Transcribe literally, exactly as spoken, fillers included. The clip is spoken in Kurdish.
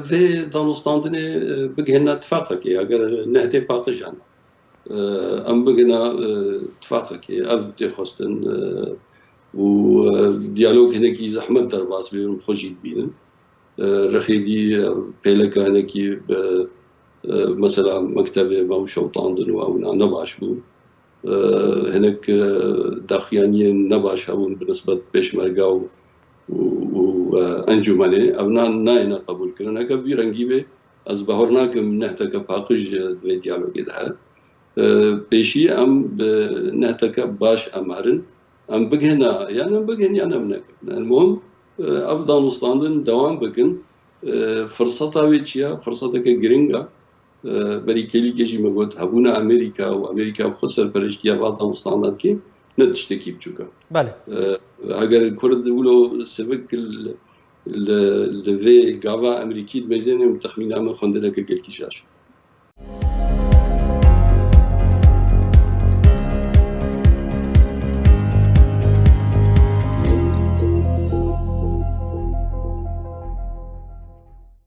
vê danûstandinê, e, bigihêne tifaqekê, eger nehtê paqij hene. E, em bigihêne, e, tifaqekê, ev tê xwestin, e, û, e, diyalog hinekî zehmet derbas bê, em xwe jî dibînin. E, rexê dî, e, pêleke hinekî bi, e, mesela mektebê me û şewitandin û ewna nebaş bû. E, hinek, e, daxuyaniyên nebaş hebûn bi nisbet pêşmerga û, û, û, e, encûmenê. Ewna nayêne qebûlkirin. Eger vî rengî be, ez bawer nakim nehteke paqij, e, di vê diyalogê de heye. E, pêşî em bi nehteke baş em herin. Em bigihêne, yan em bigihên, yan em nekin. Yani muhim, e, ev danûstandin dewam bikin. E, firseta wê çi ye? Firseteke giring e. E, berî kêlîkê jî me got, hebûna Amerîka û Amerîka bi xwe serpereştiya va danûstandandikê ne tiştekî biçûk e. Belê. E, eger Kurd wilo sivik li, li, li vê gava Amerîkî dimeyzêne, texmîna min xwendineke gelkî şaş.